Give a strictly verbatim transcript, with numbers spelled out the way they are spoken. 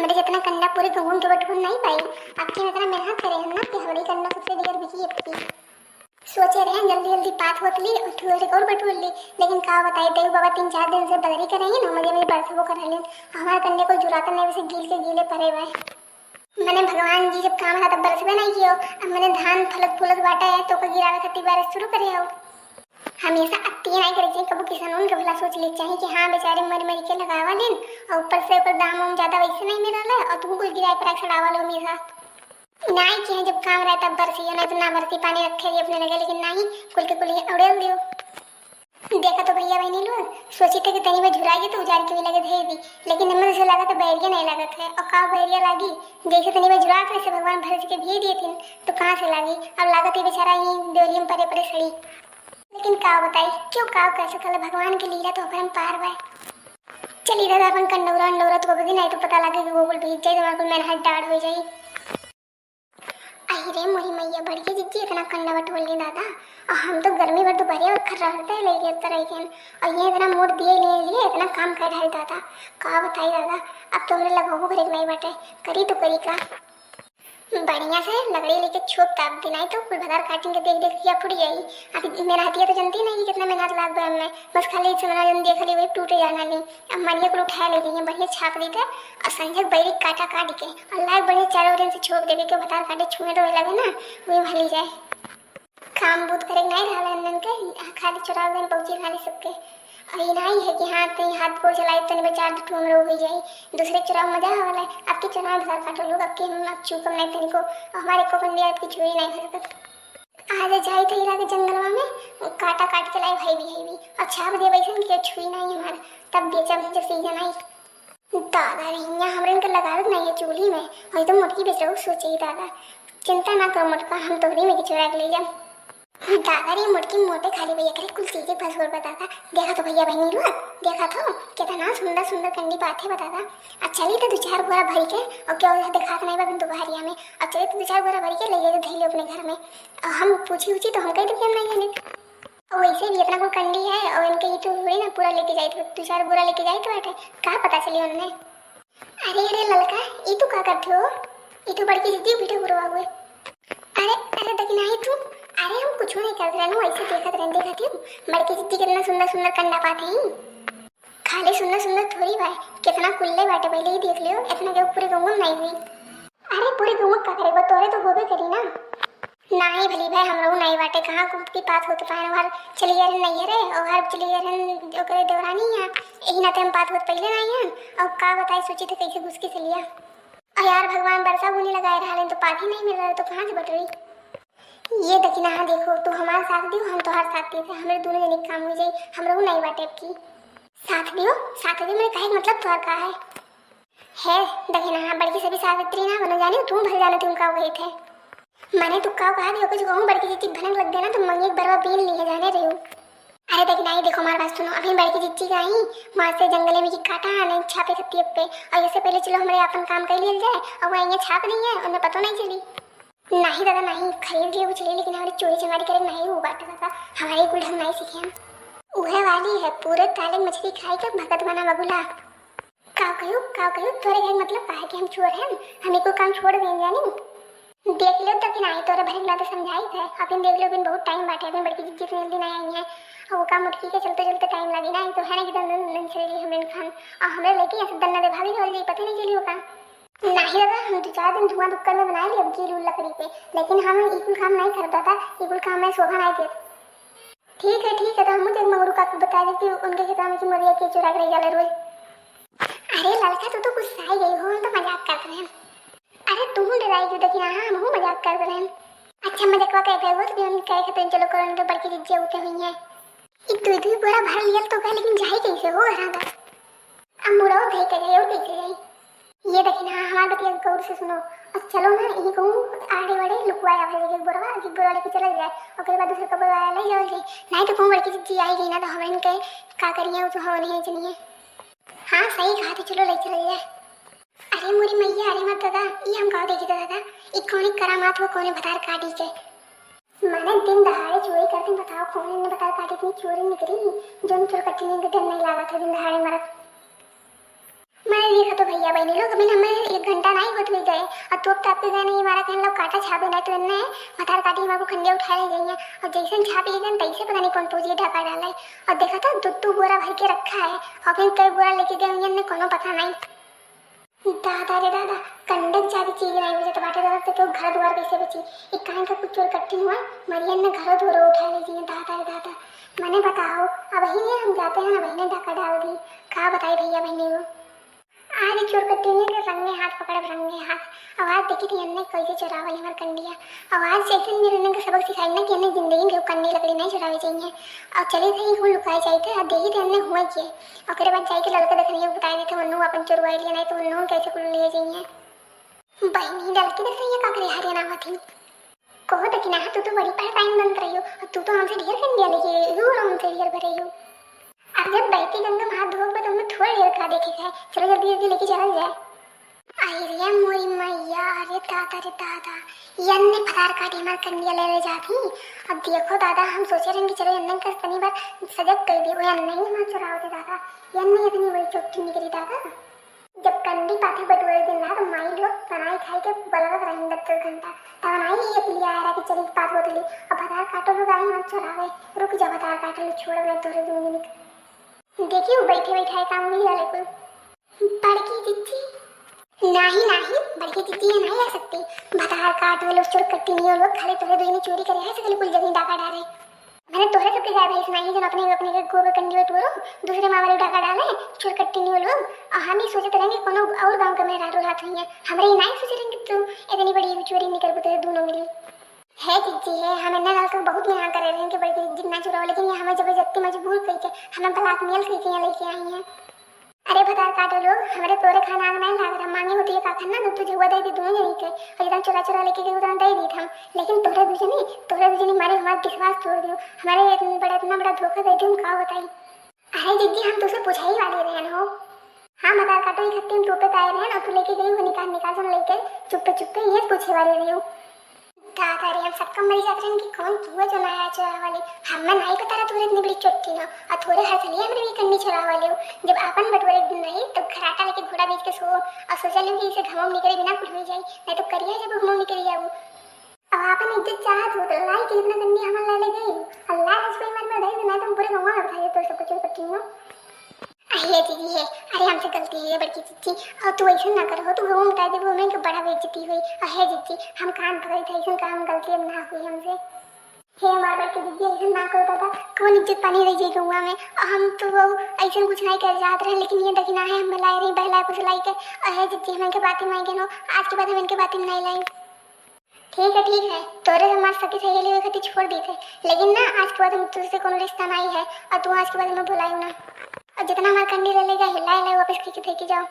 बटे जितना कंडा पूरे गउवन के बटुर नाहीं पाई, आपके इतना मेहनत करे हम ना कि हमारी कंडा सबसे ढेर बिकी अब की। सोचे रहे जल्दी जल्दी पात होत ली और थोड़े और बटुर ली, लेकिन का बताई, देव बाबा तीन चार दिन से बदरी करे ही ना, मजे में बरसबो कर लेन। हमारे कंडे को जुराता नहीं, वैसे गील के गीले परे हुए। मने भगवान जी जब काम रहा तब बरसबे नहीं कियो, अब मने धान फलत फूलत बाटे है तो ओकर गिरावे खातिर बारिश शुरू करे हो। हमेशा अति नहीं करे चाहिए, कबो किसानों के भला सोच ले चाहिए कि हाँ बेचारे मर मर के लगावा लेन और ऊपर से ऊपर दाम वाम ज्यादा वैसे नहीं मिल रहा है और तुम कुछ गिराए पर सड़ावा लो हमेशा। नाई के जब काम रहा तब बरसी, नहीं तो ना बरसी, पानी रखे रही अपने लगे, लेकिन नहीं, कुल के कुल ही उड़ेल दियो। देखा तो भैया बहनी लोग, सोची थे कि तनी में झुराई तो उजाड़ के भी लगे धर दी, लेकिन हमें से लगा तो बैरिया नहीं लगत है। और का बैरिया लागी, जैसे तनी में झुरात वैसे भगवान भर के भेज दिए थे, तो कहाँ से लागी? अब लागत है बेचारा ही देवरिया में परे परे सड़ी। लेकिन का बताई, क्यों का कह सकल, भगवान की लीला तो अपरंपार बा। चली दादा अपन कंडौरा अंडौरा तो कभी नहीं तो पता लगे कि वो कुल भीग जाए, तुम्हारे कुल मेहनत डाढ़ हो जाए। अहि रे मोरी मैया, बड़की जिज्जी इतना कंडा बटोर ली दादा। और हम तो गर्मी भर दोपहरिया में खर्रा हरते ले गए तरह के। और ये इतना मोट दिए ले लिए, इतना काम कर ढाई दादा। का बताई दादा, अब तो हमरे लगहू भरे के नहीं बाटे, करी तो करी का। बढ़िया से लकड़ी लेके छोप ताप दी, नहीं तो कुल भतार काटिन के देख देख के फुट जाई। अब मेहनतिया तो जनती नहीं कि कितना मेहनत लाग गए हमें, बस खाली इसे मना जन दिया, खाली वही टूटे जाना ली। अब मरिया कुल उठाए ले जाइए, बढ़िया छाप दी थे। और संजय बैरी काटा काट के और लाग बढ़िया चारों ओर से छोप देवे के भतार काटे छुए रोए लगे ना, वही भली जाए। काम बूत करे नहीं रहा इनन के, खाली चुराव दिन पहुंची खाली सबके। और ये नहीं है कि हाँ, तनी हाथ गोड़ चलाई, तनी बचा दे, ठुमरो हो जाई। दूसरे चुराव मजा आवे वाला है। आपके चुनाव भतार काटो लोग, आपके हम आप चूकम नहीं तनिको। और हमारे को कंडिया आपकी छुरी नहीं भरकत। आज जाई तो इला के जंगलवा में काटा काट के लाई भाई भी, भाई भी। और छाप दे वैसन कि छुई नहीं हमारा, तब बेचब जब सीजन आई। दादा रे, हियाँ हमरे इनके लगावे के नहीं है चूल्ही में, वही तो मोटकी बेच रहो, सोचे ही दादा। चिंता ना करो मोटका, हम तोहरी में के चुरा के ले जाम। दादा रे, मोटकी मोटे खाली भैया करे कुल चीजें भसोर बताता। देखा तो भैया बहनी लोग, देखा तो कितना सुंदर सुंदर कंडी बात है बताता। अब चली तो दो चार बोरा भरी के, और क्या होता दिखात नहीं बा बिन दोपहरिया में। अब चली तो दो चार बोरा भरी के ले गए तो धैले अपने घर में। और हम पूछी उछी तो हम कह देंगे हम नहीं जाने। और वैसे भी इतना कुल कंडी है और इनके ये तो थोड़ी ना पूरा लेके जाए, तो दो चार बोरा लेके जाए तो बाटे, का पता चली उनने। अरे, अरे ललका, ई तू का करत हो? ई तू बड़की जिज्जी पीठे गुरवा हुए। अरे, अरे दखिनाही तू, अरे हम कुछ नहीं करत रहनु, ऐसे देखत रहन, देखत ही बड़की जिज्जी कितना सुंदर सुंदर कंडा पात है। खाली सुंदर सुंदर थोड़ी बा, कितना कुल्ले बाटे, पहले ही देख लियो, इतना के पूरे गाँव में नहीं हुई। अरे पूरे गाँव का करे, वो तोरे तो होबे करी ना। नाही भली भाई, हमरो नाही बाटे, कहाँ कुल की बात होत पाए, हर चली गए नहीं रे, और हर चली गए ओकरे देवरानी है, यही नाते हम बात होत पहले नहीं है। और का बताए, सोची थे कैसे घुस के चलिया। और यार भगवान बरसा बुनी लगाए रहा तो पात ही नहीं मिल रहा, तो कहाँ से बटोरी? ये दखिना, हाँ देखो, तू हमारा साथ दियो, हम तोहार साथ देते, हमरे दोनों जने के काम हो जाई, हमरो नहीं बाटे अब की। साथ दियो, साथ दियो, मेरे कहे के मतलब तोहार का है? है दखिना, हाँ बड़की सभी सावित्री ना बनो जानी, तू भल जानो तुम का गई थे। माने तू का कहा दियो, कुछ कहूँ बड़की जिज्जी भनक लग गया ना तो मंगे एक बरवा बीन ली है जाने रही हूँ। अरे दखिना, ये देखो हमारी बात सुनो, अभी बड़की जिज्जी का ही वहाँ से जंगले में की काटा आने छापे खत्ती पे, और इससे पहले चलो हमारे अपन काम कर लिया जाए, और वो आएंगे छाप नहीं है, उन्हें पता नहीं चली। नहीं दादा, नहीं, खरीद लिए कुछ ले, लेकिन हमारी चोरी चमारी करे नहीं, वो बात दादा, हमारे कुल ढंग नहीं सीखे हम। उहे वाली है, पूरे ताले मछली खाई के भगत बना बगुला। का कहियो, का कहियो, तोरे घर मतलब का है कि हम चोर हैं? हम एको काम छोड़ दें जानी। देख लो तो कि नहीं, तोरे भरे लाते समझाई थे, अभी देख लो, अभी बहुत टाइम बाटे, अभी बड़की जिज्जी से जल्दी नहीं आई है। और वो काम उठकी के चलते चलते टाइम लगी ना, तो है ना कि दन दन दन चल रही हमरे खान, और हमरे लेके ऐसे दन्ना दे भाभी चल जाई, पता नहीं चली वो काम। नहीं दादा, हम दो चार दिन धुआं धुक्कर में बनाए लिए अब गील उल लकड़ी पे, लेकिन हम ई कुल काम नहीं करता था, ई कुल काम में शोभा नहीं देत। ठीक है, ठीक है, तो हम मुझे मंगरू काकी बता देती, उनके खेतवा में की मुर्गिया के चुरा के ले जाला रोज। अरे ललका, तू तो गुस्सा ही गई हो, हम तो मजाक करते हैं। अरे तू डराई क्यों, देखी हाँ, हम हूँ मजाक करते हैं। अच्छा मजाकवा कहते हो तो भी हम कहे खातिर चलो करो, नहीं तो बड़की जिज्जी उठे हुई है। ई दुई दुई बोरा भर लियल तो का, लेकिन जाई कैसे हो घरा का? अब मुड़ो धई के जाई और कैसे जाई? ये देखी ना, हमार बतिया गौर से सुनो। और चलो ना, यही कहूँ आड़े वाड़े लुकवाया भर एक बोरवा, एक बोरवा लेके चला जाए, ओकरे बाद दूसरे का बोरवा ले जाओ जी। नहीं तो कहूँ बड़की जिज्जी आई गई ना तो हम इनके का करिए, वो तो हवा नहीं चलिए। हाँ सही कहा, तो चलो ले चला जाए। अरे मोरी मैया, अरे मत दादा, ये हम गाँव देखी दादा, ये कौन करामात हो, कौन भतार काटी के। माने दिन दहाड़े चोरी करते, बताओ कौन इन्हें बताओ काटी इतनी चोरी निकली, जो चोर कट्टी नहीं डर नहीं लगा था दिन दहाड़े मरत। मने देखा तो भइया बहिनी लोग, अभी हमें एक घंटा नाहीं होत हुई गए, अउर तोप ताप के गए नाहीं, हमारा कहन लोग काटा छापे नाहीं तो इन्हें भतार काटी हमारे को खंडिया उठाए ले जाइए, अउर जैसे छाप ले गए तैसे पता नाहीं कौन फौजी ढाका डाला है। अउर देखा तो दो दो बोरा भर के रखा है, अउर फिर कई बोरा लेके गए हुए इन्हें कोनो पता नाहीं। दादा रे दादा, कंडक जाति चीज नाहीं बचत बाटे दादा, तो केहू घर दुआर कैसे बची? ई काहे का कुछ चोर कट्टी हुआ, मरियन ने घरों धोरो उठा ले जिए, दादा रे दादा। मने बताओ, अबहिने हम जाते हैं ना, अबहिने डाका डाल दी। का बताई भइया बहिनी हो? आज चोर कट्टी ने के रंगे हाथ पकड़ब, रंगे हाथ। अउर आज देखी थी इन्हें कैसे चुरावल हमार कंडिया। अउर आज से एक दिन मेरे इन्हें सबक सिखाई ना कि इन्हें जिंदगी में केहू कंडी लकड़ी नाहीं चुरावे चाहिए। अउर चली थी, कुल लुकाए जाए थे, अउर देखी थी इन्हें हुए किए। ओकरे बाद जाइके लड़का देख रही है, बताए देते, उन्नू अपन चोरवाई लिया, नाहीं तो उन्नू कैसे कुल लिए जाइए। बहिनी, लड़की देख रही है, का करे हरियाणा में थी। कहो तो कि ना, तू तो बड़ी पहलवान बनत रही हो, अउर तू तो हमसे ढेर कंडिया लेके गई हो, और हमसे ढेर भरे हो। अब जब बहती गंगा में हाथ धोबे तो हमें थोड़ा ढेर का देखे के है। चलो जल्दी जल्दी लेके चला जाए। अरे रे मोरी मैया, अरे दादा रे दादा, यन्ने भतार काटी हमार कंडिया ले ले जाती। अब देखो दादा, हम सोचे रहेंगे चलो यन्ने का तनी बार सजग कर दी, वो यन्ने ही हमार चुराव दे दादा, यन्ने इतनी बड़ी चोटी निकली दादा। जब कंडी पाथे बटोरे दिन रात, माई लोग बनाई खाई के बलरत रही दस दस घंटा, तब बनाई ये पिलिया आयरा के चली पात बोतली, अब भतार काटो लोग आई हमार चुरावे, रुक जा भतार काटो लोग, छोड़ दे तोरे दूंगी निक। देखी वो बैठे बैठे काम मिल जाले कुल। बड़की जिज्जी। नाही, नाही, बड़की जिज्जी ये नाही आ सकती। भतार काट में लोग चोर कट्टी नियो लोग खाली तोहरे दुइने चोरी करे आ सकले कुल जगह डाका डारे। मैंने तोहरे सबके गाय भैंस नाही जन अपने, अपने के गोबर कंडी बटोरो, दूसरे माँ वाले डाका डाले, चोर कट्टी नियो लोग। और हम ही सोचते रहेंगे कोनो और गाँव के मेहरारू हाथ हुई है। हमरे ही नाही सोचे रहेंगे तू इतनी बड़ी चोरी निकल तोहरे दोनों मिली। है जिज्जी है, हम इन्ना गाल के बहुत मना करे रहेंगे बड़की जिज्जी ना चुराओ, लेकिन ये हमें जबरदस्ती मजबूर करके, हमें blackmail करके यहाँ लेके आई हैं। अरे भतार काटो लोग, हमरे तोरे खाना आग नाहीं लाग रहा, मांगे होती है का खाना, तो तुझे हुआ दे दी दोनों जनी के, और जितना चुरा चुरा लेके गए उतना दे दी हम, लेकिन तोरे दू जनी, तोरे दू जनी मारे हमारा विश्वास तोड़ दियो, हमारे इतन बड़ा, इतना बड़ा धोखा दे दियो, हम का बताई। अरे जिज्जी, हम तुझसे पूछे ही वाले रहन हो। हाँ भतार काटो, एक हफ्ते में तू पे पाए रहन, और तू लेके गई हो निकाल, निकाल जन लेके चुप्पे चुप्पे ये पूछे वाले रही हो। दादा रे, हम सबका मरी जात रहन कि कौन तू है जो नया चोरा वाले। हमें नाहीं पता रहा तोरे इतनी बड़ी चोटी ना। और तोरे हर सलिए हमरे भी कंडी चोरा वाले हो। जब आपन बटोरे एक दिन रही, तब खराटा लेके घोड़ा बेच के सो, और सोचा लियो कि इसे घमम निकले बिना कुल हो जाई, नाहीं तो करिया जब घमम निकल जाबू। अब आपन इज्जत चाहत हो, तो लाई के इतना कंडी हमन ला ले गई। अल्लाह हंस पे मर में दे, नाहीं तो हम पूरे गाँव में बताइए तोरे सबको चोर कट्टी हो। अहे जिज्जी है, अरे हमसे गलती हुई है बड़की जिज्जी, और तू ऐसा ना करो, तू वो बता दे, वो में बड़ा बेइज्जती हुई। अहे जिज्जी, हम कान पकड़े थे, ऐसा काम गलती अब ना हुई हमसे। हे हमार बड़की जिज्जी, ऐसा ना करो दादा, कौन इज्जत पानी रह जाई गौवा में। और हम तो वो ऐसा कुछ नहीं कर जात रहे, लेकिन ये दखिना है, हम मिलाए रही बहला कुछ लाई के। अहे जिज्जी, हम इनके बातें में गए हो, आज के बाद हम इनके बातें में नहीं लाई। ठीक है, ठीक है, तोरे हमार सखी सहेली होए खातिर छोड़ दी थे, लेकिन ना आज के बाद हम तुझसे कोनो रिश्ता नहीं है, और तू आज के बाद हमें भुलायू ना। और जितना हमार कंडी ले लेगा, हिला हिला वापस खींच के फेंकी जाओ।